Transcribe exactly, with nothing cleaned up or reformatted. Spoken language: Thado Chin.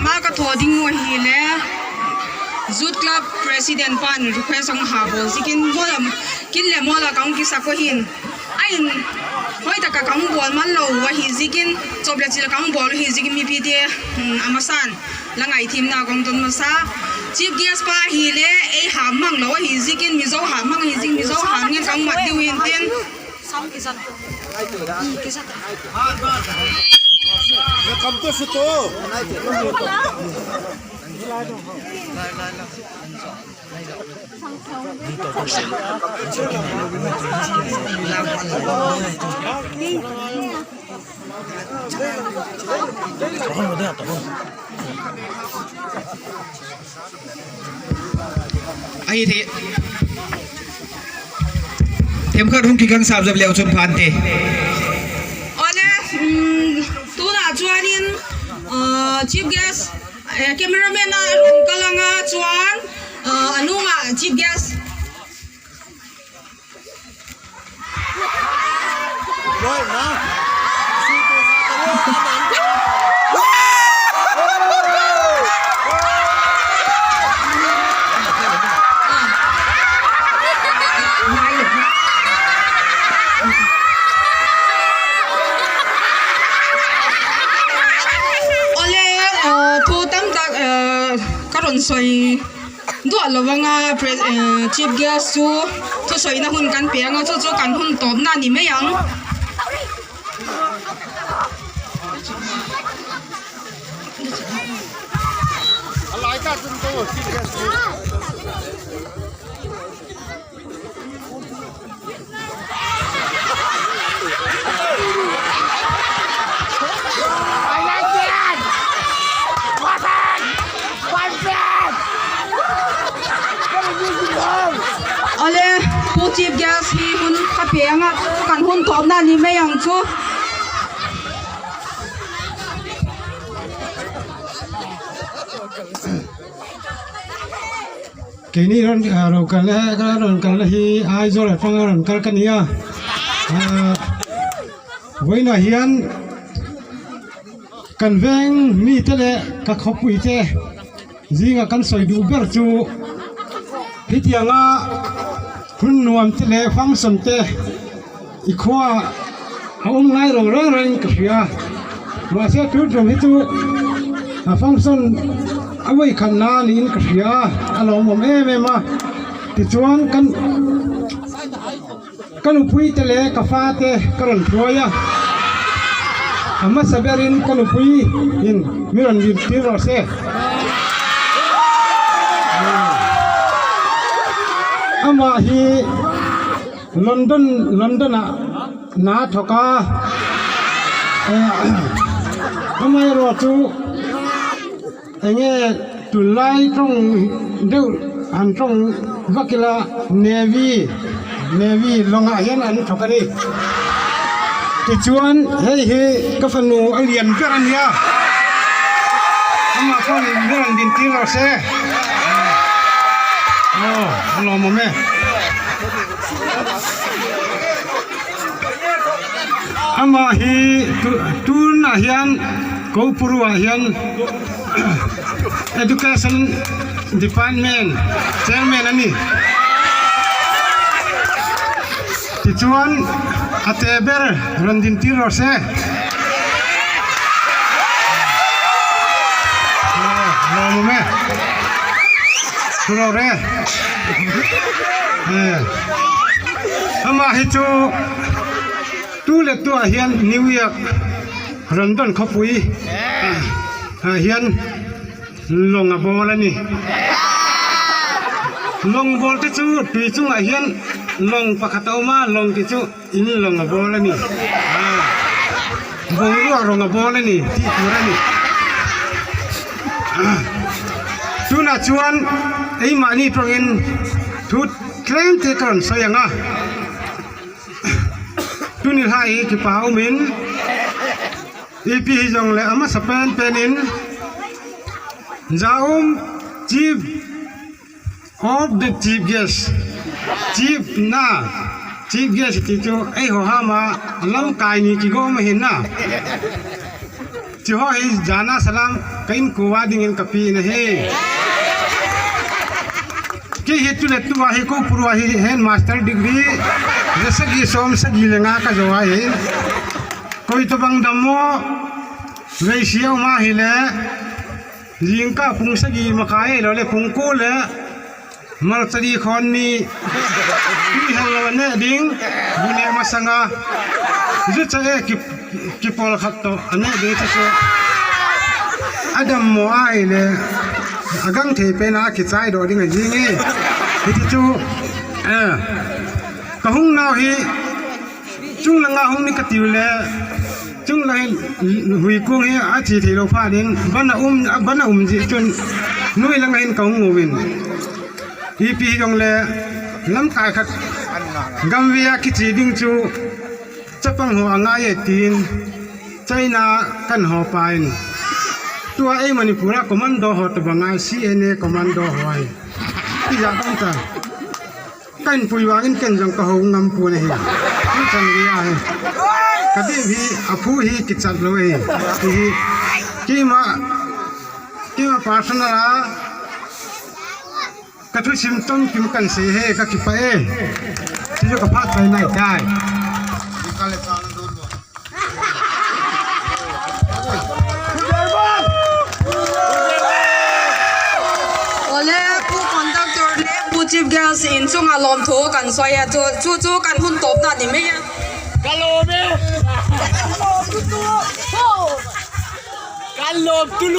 A ka tho ding u ahile, Youth Club President pan request ahung ha bol jikin, mola, kin le mola kahung kisa ko hin. Ahin, hoitah a kahung bol man lou u ahi jikin, chop le chil kahung bol u ahi jikin, mipi te, hmm, amasan la ngaithemna kahung don masa. Chief guest pa ahile, ei ha mang lou u ahi jikin, Mizo ha mang ahi jikin, Mizo ha mang in kahung mat diu hin tin. Sound kisa na. Hmm, kisa ta. Na kam to su to. Ahi the. Themkhat hung kikang sap jep leu chun phante. Ole, um, tuna chuan in, uh, chief guest, eh, cameraman a run kalanga chuan, uh, anunga chief guest. Ole, uh, thu tam tak, uh, ka rawn sawi duh lo vang a, pre-, eh, chief guest chu thusawi na hun kan pe ang a, chu chu kan hun tawp na ni mai ang. Ale, Pu Chief Guest hi hun ka pe ang a, kan hun tawp na ni mai ang chu. Keini rawn, ah, rawn kal le, ka rawn kal le hi Aizawl aṭanga rawn kal ka ni a. Ah, vawiinah hian kan veng mite leh ka khawpuite zinga kan sawi duh ber chu hetianga hun nuam te leh function te i khua a um ngai lo reng reng ka hria. Mahse, tu tum hi chu a function a voi khatna niin ka hria a, a lawmawm em em a. Tichuan kan, ka nupui te leh ka fa te ka rawn hruai a. A hmasa berin ka nupui in mi rawn dintir rawh se. Amah hi London, London-ah na thawk a, eh, amaherawhchu enge tunlai ṭawng deuh han ṭawng vak ila Navy, Navy lawngah hian an thawk a ni. Tichuan hei hi ka fanu a lian ber a nia. Amah pawhin mi rawn dintir rawh se. Aw, a lawmawm e. Amah hi tu, tunah hian Koupuru-ah hian Education Department Chairman a ni. Tichuan a te ber rawn dintir rawh se. Lawmawm e. Thu lo re. Eh. Amah hi chu tu leh tuah hian New York London khawpui ah hian lawng a bawl a ni. Lawng bawl te chu tui chungah hian lawng pakhat a awm a, lawng tih chu in lawng a bawl a ni. Ah, boruak lawng a bawl a ni tih tur a ni. Ah, tunah chuan eimahni ṭawngin thu tlem te ka rawn sawi ang a. Tuni hla hi kipa umin, ipi hi zawng leh a hmasa pen penin, Zaum Chief of the Chief Guest, Chief na, Chief Guest ti chu ei ho hama lamkai ni kigawm a hin na. Tiho hi jana salam ka inko a dingin kape na hi. Kei hi tule tua hi Kopur a hi headmaster degree ja sagi som sagi le nga kajo a hi. Koi tobang dammo veisi a um ahile jingkah pung sagi makai lou le pung ko le Malchari khon ni. Tui hel lou ane ding. Bune masanga. Jucha e ki, kipol khat to ane ding chu chu. Adammo ahile. Agang thei pen a kichai doh ding ajing e. Hiti chu. Eh. Kahung nau hi. Chunglanga hung ni katiu le. Chunglang hin huikung hi ache thei lou phat in. Bana um, bana um ji chun. Nuilanga hin kahung uvin. Ipi hijongle lamkai khat gamvei a kiche ding chu chapang ho angai e tin China kan ho pa in tua ei Manipur a commando ho tobang a C N A commando ho ahi. Ija bang ta kan pui vangin ken jong kahou ngam pon ahi. Ichan vei ahi. Kadip hi aphu hi kichat lou ahi. Hi keima keima personal a Ka thusim tom kim kan sei e, ka kipah e. Ti chu ka phat pai nai tai. Ole, Pu Conductor le Pu Chief Guest in chunga lawmthu kan soi a, chu, chu, chu kan hun tawpna ni mai a. Ka lawm e. Ka lawm tulu.